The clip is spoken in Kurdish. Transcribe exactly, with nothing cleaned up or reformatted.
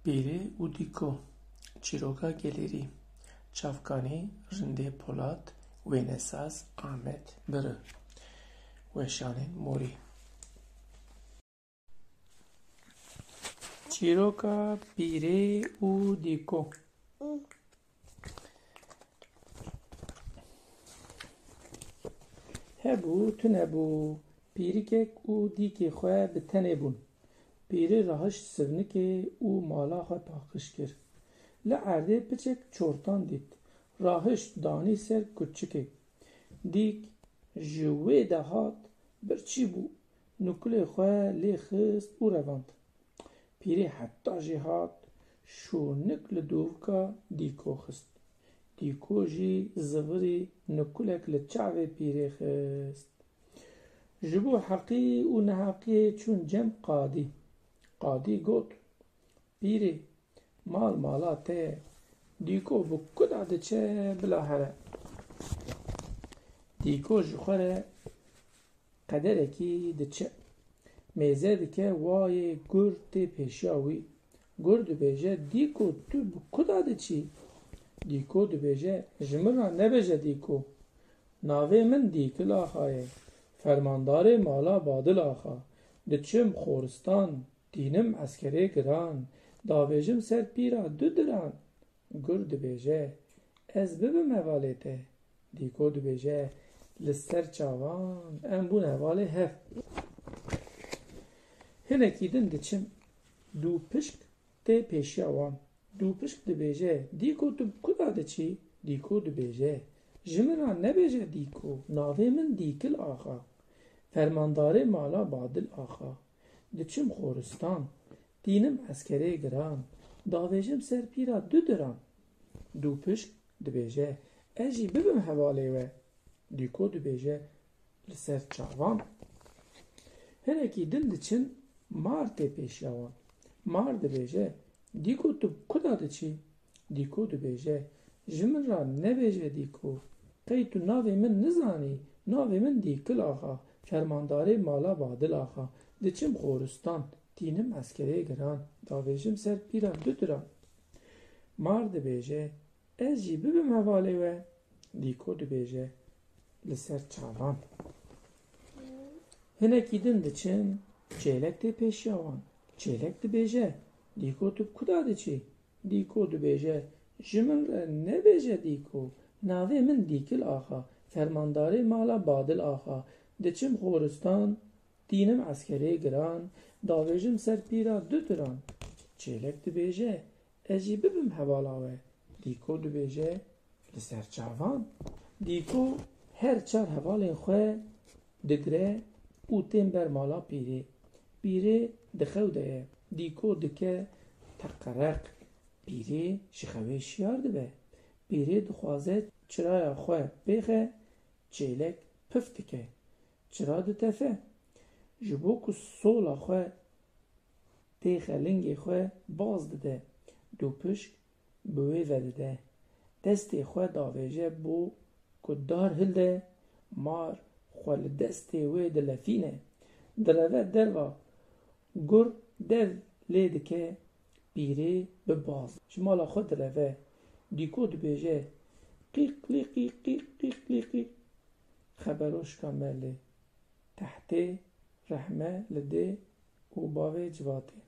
Pîrê û Dîko. Çîroka gelêrî. Çavkanî, Rindê Polat, wênesaz Ahmet Biri. Weşanên Morî. Çîroka Pîrê û Dîko. Hebû, tune bû, pîrikek û dîkê xwe bi tenê bûn. Pîrê rahişt sivnikê û mala xwe paqij kir. Li erdê piçek çortan dît. Rahişt danî ser kuçikê. Dîk ji wê de hat, birçî bû, nukulê xwe lê xist û revand. Pîrê heta jî hat, şûnik li dûvka Dîko xist. Dîko jî zivirî nukulek li çavê pîrê xist. Ji bo heqî û neheqiyê çûn cem qadî. Qadî got, Pîrê, mal mala te ye. Dîko bi ku de diçe bila here. Dîko ji xwe re qederekî diçe. Mêze dike wayê gur tê pêşiya wî. Gur dibêje, Dîko, tu bi ku de diçî? Dîko dibêje, Ji min re nebêje Dîko. Navê min Dîkil Axa ye. Fermandarê mala Badil Axa. Diçim xoristan, tînim eskerê giran. Davêjim ser pîra du diran. Gur dibêje, Ez bibim hevalê te. Dîko dibêje, Li ser çavan, em bûn hevalê hev. Hinekî din diçin. Dûpişk tê pêşiya wan. Dûpişk dibêje, Dîko, tu bi ku de diçî? Dîko dibêje, Ji min re nebêje Dîko, navê min Dîkil Axa. Fermandarê mala Badil Axa. Diçim xoristan, tînim eskerê giran, davêjim ser pîra du diran. Dûpişk dibêje, Ez jî bibim hevalê we. Dîko dibêje, Li ser çavan. Hinekî din diçin, mar tê pêşiya wan. Mar dibêje, Dîko, tu bi ku de diçî? Dîko dibêje, Ji min re nebêje Dîko. Qey tu navê min nizanî? Navê min Dîkil Axa, fermandarê mala Badil Axa. Diçim xoristan, tînim eskerê giran, davêjim ser pîra du diran. Mar dibêje, Ez jî bibim hevalê we. Dîko dibêje, Li ser çavan. Hinekî din diçin, çêlek tê pêşiya wan. Çêlek dibêje, Dîko, tu bi ku de diçî? Dîko dibêje, Ji min re nebêje Dîko, navê min Dîkil Axa, fermandarê mala Badil Axa. Diçim xoristan, tînim eskerê giran, davêjim ser pîra du diran. Çêlek dibêje, Ez jî bibim hevala we. Dîko dibêje, Li ser çavan. Dîko her çar hevalên xwe digire û tên ber mala pîrê. Pîrê di xew de ye. Dîko dike teqereq. Pîrê ji xewê şiyar dibe. Pîrê dixwaze çiraya xwe bêxe, çêlek pif dike. Çira ditefe. Ji bo ku sola xwe têxe lingê xwe baz dide. Dûpişk bi wê ve dide. Destê xwe davêje bo ku dar hilde, mar xwe li destê wê dilefîne. Direve derva gur dev lê dike, pîrê bi baz ji mala xwe direve. Dîko dibêje, Qîqlîqî, qîqlîqî, qîqlîqî. Xeberoşka me li tehtê, rehme li dê û bavê civatê.